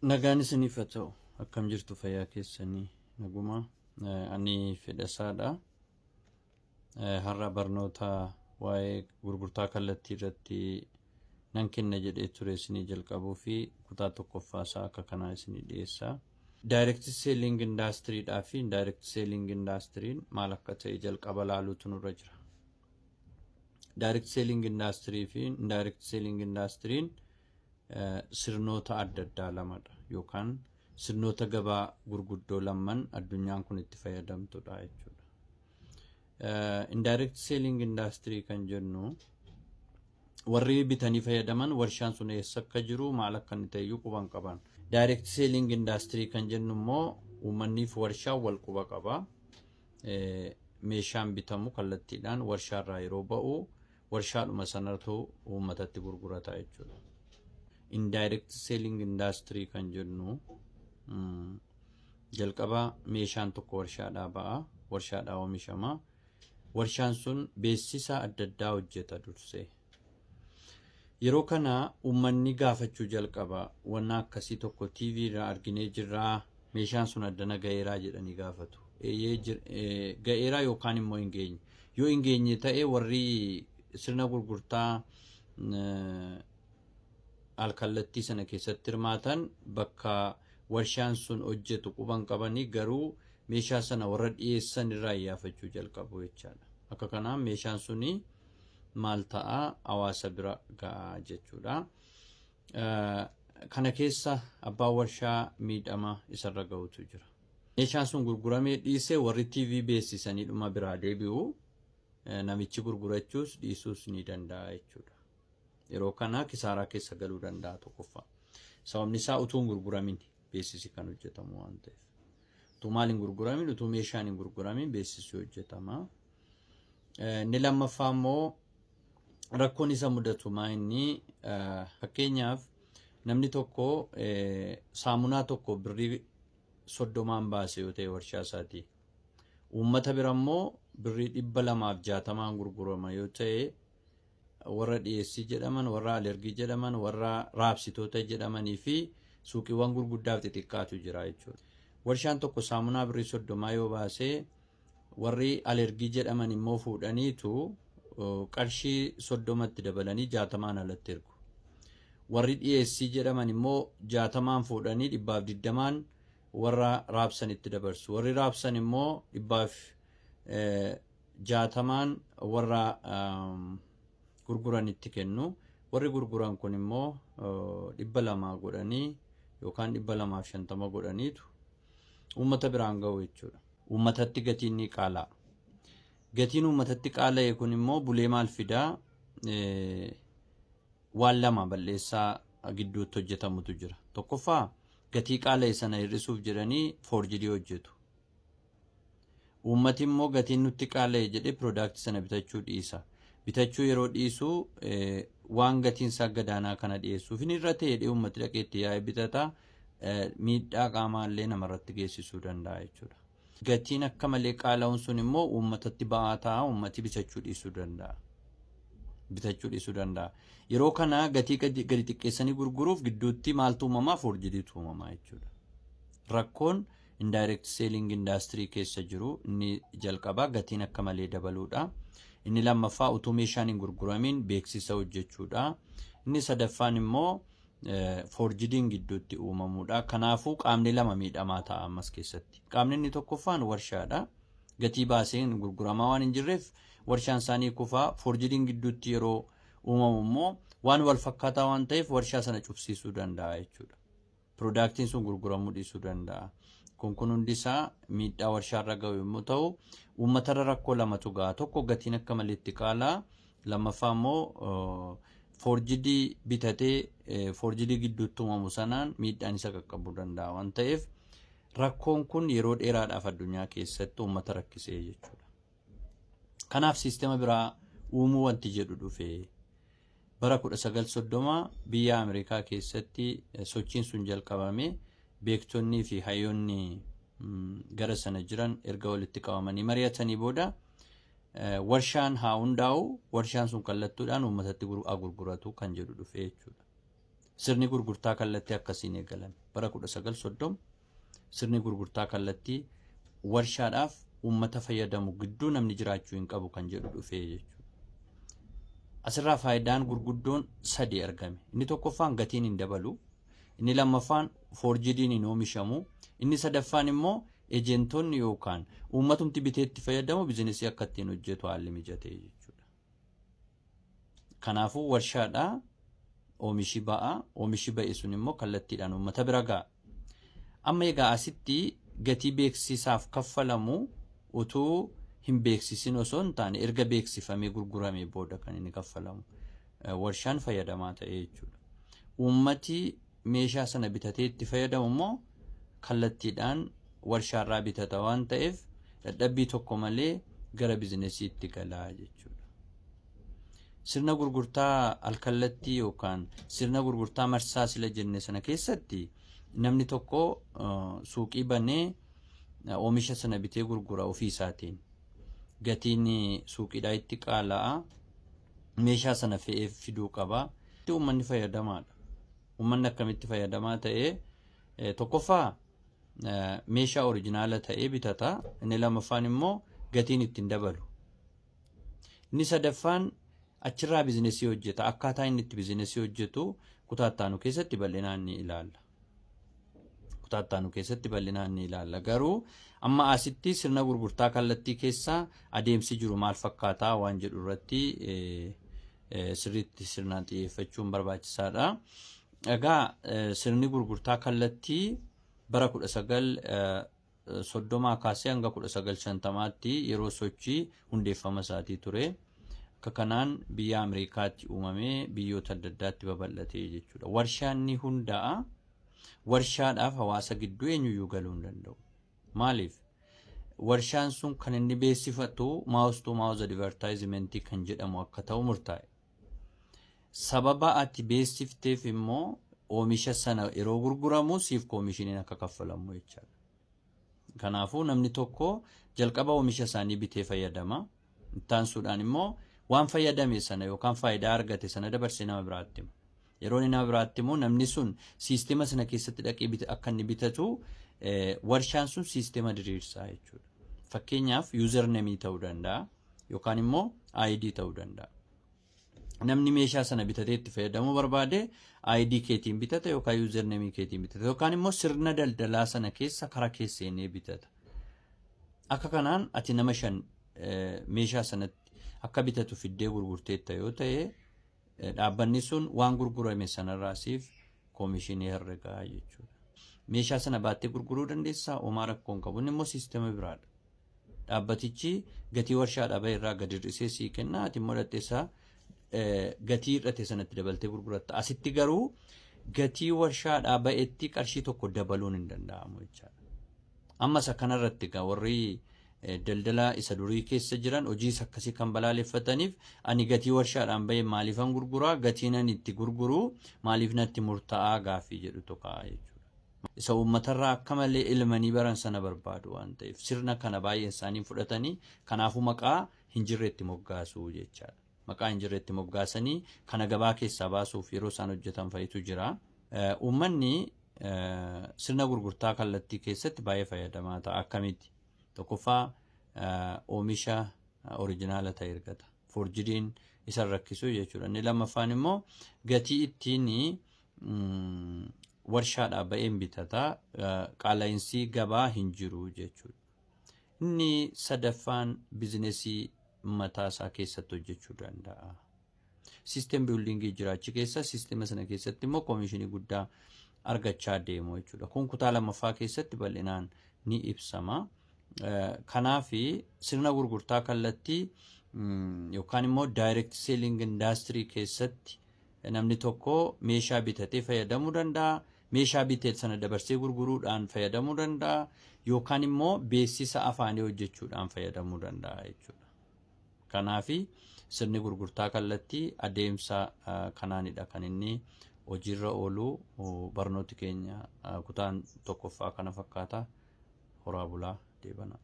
Nagaan isiniif haa ta'u. Akkam jirtu, fayyaa keessanii? Naguma. Ani Fedhasaadha. Har'a barnoota waa'ee gurgurtaa kallattii irratti nan kenna jedhee ture isinii jalqabuu fi kutaa tokkoffaa isaa akka kanaa isinii dhiyeessa. Direct selling industryidhaa fi indirect selling industryn maal akka ta'e jalqaba laaluutu nurra jira. Direct selling industry fi indirect selling industryn sirnoota adda addaa lamadha yookaan sirnoota gabaa gurguddoo lamman addunyaan kun itti fayyadamtudha jechuudha. Indirect selling industry kan jennu, warri bitanii fayyadaman warshaan sun eessa akka jiru, maal akka inni ta'eyyuu quban qaban. Direct selling industry kan jennu immoo uummanniif warshaa wal quba qaba. Meeshaan bitamu kallattiidhaan warshaarraa yeroo ba'u warshaadhuma sanatu uummatatti gurgurata jechuudha. Indirect selling industry kan jennu, jalqaba meeshaan tokko warshaadhaa ba'a, warshaadhaa oomishama. Warshaan sun beeksisa adda addaa hojjeta dursee. Yeroo kana uummanni gaafachuu jalqaba. Wanna akkasii tokko TV irraa arginee jirraa, meeshaan sun addana ga'eeraa jedhanii gaafatu. Eeyyee, ga'eeraa yookaan immoo hin geenye. Yoo hin geenye ta'e, warri sirna gurgurtaa alkallattii sana keessatti hirmaatan bakka warshaan sun hojjetu quban qabanii, garuu meeshaa sana warra dhiyeessan irraa iyyaafachuu jalqabu jechaadha. Akka kanaan meeshaan suni maal ta'a? Hawaasa bira ga'a jechuudha. Kana keessa abbaan warshaa miidhama isarra ga'utu jira. Meeshaan sun gurguramee dhiisee, warri TV beeksisanii dhuma biraa deebi'u, namichi gurgurachuus dhiisuus ni danda'a jechuudha. Yeroo kana kisaaraa keessa galuu danda'a tokkoffaa. Sababni isaa utuu hin gurguramin beeksisi kan hojjetamu waan ta'eef. Utuu maal hin gurguramin, utuu meeshaan hin gurguramin beeksisi hojjetama. Inni lammaffaa immoo rakkoon isa mudatu maa inni? Fakkeenyaaf, namni tokko saamunaa tokko birrii 30n baase yoo ta'e warshaa isaatii. Uummata bira immoo birrii 260n gurgurama yoo ta'e, warra dhiyeessii jedhaman, warra alergii jedhaman, warra raabsitoota jedhamanii fi suuqiiwwan gurguddaaf xixiqqaatu jira jechuudha. Warshaan tokko saamunaa birrii 30 yoo baasee, warri alergii jedhaman immoo fuudhaniitu qarshii 30tti dabalanii 60n alatti ergu. Warri dhiyeessii jedhaman immoo 60n fuudhanii 120n warra raabsanitti dabarsu. Warri raabsan immoo 160n warra gurguranitti kennu. Warri gurguran kun immoo 200 godhanii yookaan 250 godhaniitu uummata biraan ga'u jechuudha. Uummatatti gatiin ni qaala'a. Gatiin uummatatti qaala'e kun immoo bulee maal fidaa? Waan lama balleessaa gidduutti hojjetamutu jira. Tokkoffaa, gatii qaala'e sana hir'isuuf jedhanii forgery hojjetu. Uummati immoo gatiin nutti qaala'e jedhee product sana bitachuu dhiisa. Bitachuu yeroo dhiisu, waan gatiin isaa gadaanaa kana dhiyeessuuf inni irra ta'e jedhee uummati dhaqee itti yaa'ee bitata, miidhaa qaamaa illee namarratti geessisuu danda'a jechuudha. Gatiin akka malee qaala'uun sun immoo uummatatti ba'aa ta'a, uummati bitachuu dhiisuu danda'a. Bitachuu dhiisuu danda'a. Yeroo kana gatii gadi xiqqeessanii gurguruuf gidduutti maaltu uumamaa? Forgerytu uumamaa jechuudha. Rakkoon indirect selling industry keessa jiru inni jalqabaa gatiin akka malee dabaluudha. Inni lammaffaa utuu meeshaan hin gurguramin beeksisa hojjechuudha. Inni sadaffaan immoo forgeryn gidduutti uumamuudha. Kanaafuu qaamni lama miidhamaa ta'a ammas keessatti. Qaamni inni tokkoffaan warshaadha. Gatii baaseen gurguramaa waan hin jirreef warshaan isaanii kufaa. Forgeryn gidduutti yeroo uumamu immoo waan wal fakkaataa waan ta'eef warshaa sana cufsiisuu danda'a jechuudha. Productiin sun gurguramuu dhiisuu danda'a. Kun hundi isaa miidhaa warshaarra gahu yommuu ta'u, uummatarra rakkoo lamatu ga'a. Tokko, gatiin akka maleetti qaalaa. Lammaffaa immoo forgery bitatee forgery gidduutti uumamu sanaan miidhaan isa qaqqabuu danda'a waan ta'eef, rakkoon kun yeroo dheeraadhaaf addunyaa keessatti uummata rakkisee jechuudha. Kanaaf siistema biraa uumuu wanti jedhu dhufe. Bara 1930 biyya Ameerikaa keessatti sochiin sun jalqabame. Beektonnii fi hayyoonni gara sana jiran erga walitti qabamanii mari'atanii booda, warshaan haa hundaa'u, warshaan sun kallattuudhaan uummatatti haa gurguratu kan jedhu dhufe jechuudha. Sirni gurgurtaa kallattii akkasiin eegalame. Bara 1930 sirni gurgurtaa kallattii warshaadhaaf uummata fayyadamu gidduu namni jiraachuu hin qabu kan jedhu dhufee jechuudha. Asirraa faayidaan gurguddoon sadi argame. Inni tokkoffaan gatiin hin dabalu. Inni lammaffaan forgediin hin oomishamu. Inni sadaffaan immoo ejentoonni yookaan uummatumti bitee itti fayyadamu bizinesii akka ittiin hojjetu haalli mijatee jechuudha. Kanaafuu warshaadhaa oomishi ba'a. Oomishi ba'e sun immoo kallattiidhaan uummata bira ga'a. Amma egaa asitti gatii beeksisaaf kaffalamu utuu hin beeksisin osoo hin taane erga beeksifamee gurguramee booda kan inni kaffalamu. Warshaan fayyadamaa ta'e jechuudha. Uummati meeshaa sana bitatee itti fayyadamu immoo kallattiidhaan warshaarraa bitata waan ta'eef dadhabbii tokko malee gara bizinesiitti galaa jechuudha. Sirna gurgurtaa alkallattii yookaan sirna gurgurtaa marsaa sila jenne sana keessatti namni tokko suuqii banee oomisha sana bitee gurgura ofii isaatiin. Gatiin suuqiidhaa itti qaala'a. Meeshaa sana fe'ee fiduu qaba. Uummanni fayyadamaadha. Uummanni akkamitti fayyadamaa ta'ee? Tokkoffaa, meeshaa orijinaala ta'ee bitata. Inni lammaffaan immoo gatiin ittiin dabalu. Inni sadaffaan achirraa bizinesii hojjeta. Akkaataa inni itti bizinesii hojjetu kutaa ittaanu keessatti bal'inaan ni ilaalla. Kutaa ittaanu keessatti bal'inaan ni ilaalla. Garuu amma asitti sirna gurgurtaa kallattii keessa adeemsi jiru maal fakkaataa waan jedhu irratti sirriitti sirnaan xiyyeeffachuun barbaachisaadha. Egaa sirni gurgurtaa kallattii bara 1930 kaasee hanga 1950tti yeroo sochii hundeeffama isaatii ture. Akka kanaan biyya Ameerikaatti uumamee biyyoota adda addaatti babal'atee jechuudha. Warshaan ni hundaa'a. Warshaadhaaf hawaasa gidduu eenyuyyuu galuu hin danda'u. Maaliif? Warshaan sun kan inni beeksifatu mouth to mouth advertisement kan jedhamu akka ta'u murtaa'e. Sababa ati beeksifteef immoo oomisha sana yeroo gurguramu siif koomishiniin akka kaffalamu jechaadha. Kanaafuu namni tokko jalqaba oomisha isaanii bitee fayyadama. Ittaansuudhaan immoo waan fayyadame sana yookaan faayidaa argate sana dabarsee nama biraatti hima. Yeroo inni nama biraatti himu namni sun siistema sana keessatti dhaqee akka inni bitatu warshaan sun siistema diriirsaa jechuudha. Fakkeenyaaf, username ta'uu danda'a yookaan immoo ID ta'uu danda'a. Namni meeshaa sana bitatee itti fayyadamuu barbaade ID keetiin bitata yookaan username keetiin bitata yookaan immoo sirna daldalaa sana keessa karaa keessa seenee bitata. Akka kanaan ati nama shan meeshaa sanatti akka bitatu fiddee gurgurteetta yoo ta'e, dhaabbanni sun waan gurgurame sanarraa siif koomishinii herregaa jechuudha. Meeshaa sana baattee gurguruu dandeessaa, homaa rakkoo hin qabu. Inni immoo siistema biraadha. Dhaabbatichi gatii warshaa dhaabaa irraa gadi hir'isee sii kenna, ati immoo dhaqxeessaa gatii hir'ate sanatti dabaltee gurguratta. Asitti garuu gatii warshaa dhaaba'etti qarshii tokko dabaluun hin danda'amu jechaadha. Ammas akkanarratti egaa warri daldala isa durii keessa jiran hojii isa akkasii kan balaaleffataniif, ani gatii warshaadhaan bahe maaliifan gurguraa, gatiin ani itti gurguru maaliif natti murtaa'aa gaaffii jedhutu ka'a jechuudha. Isa uummatarraa akka malee ilmanii baran sana barbaadu waan ta'eef sirna kana baay'een isaanii fudhatanii, kanaafuu maqaa hin jirretti moggaasuu jechaadha. Maqaa hin jirretti moggaasanii kana gabaa keessaa baasuuf yeroo isaan hojjetan fa'itu jira. Uummanni sirna gurgurtaa kallattii keessatti baay'ee fayyadamaa ta'a. Akkamitti? Tokkoffaa, oomisha orijinaala ta'e argata. Forgediin isa rakkisu jechuudha. Inni lammaffaan immoo gatii ittiin warshaadhaa ba'een bitata. Qaala'insi gabaa hin jiru jechuudha. Inni sadaffaan bizinesii mataa isaa keessatti hojjechuu danda'a. System buildingii jiraachi keessa siistema sana keessatti immoo koomishinii guddaa argachaa deemu jechuudha. Kun kutaa lammaffaa keessatti bal'inaan ni ibsama. Kanaaf sirna gurgurtaa kallattii yookaan immoo direct selling industry keessatti namni tokko meeshaa bitatee fayyadamuu danda'a. Meeshaa bitee sana dabarsee gurguruudhaan fayyadamuu danda'a. Yookaan immoo beeksisa afaanii hojjechuudhaan fayyadamuu danda'a jechuudha. Kanaafi sirni gurgurtaa kallattii adeemsa kanaanidha kan inni hojiirra oolu. Barnooti keenya kutaan tokkoffaa kana fakkaata. Horaa bulaa, deebana.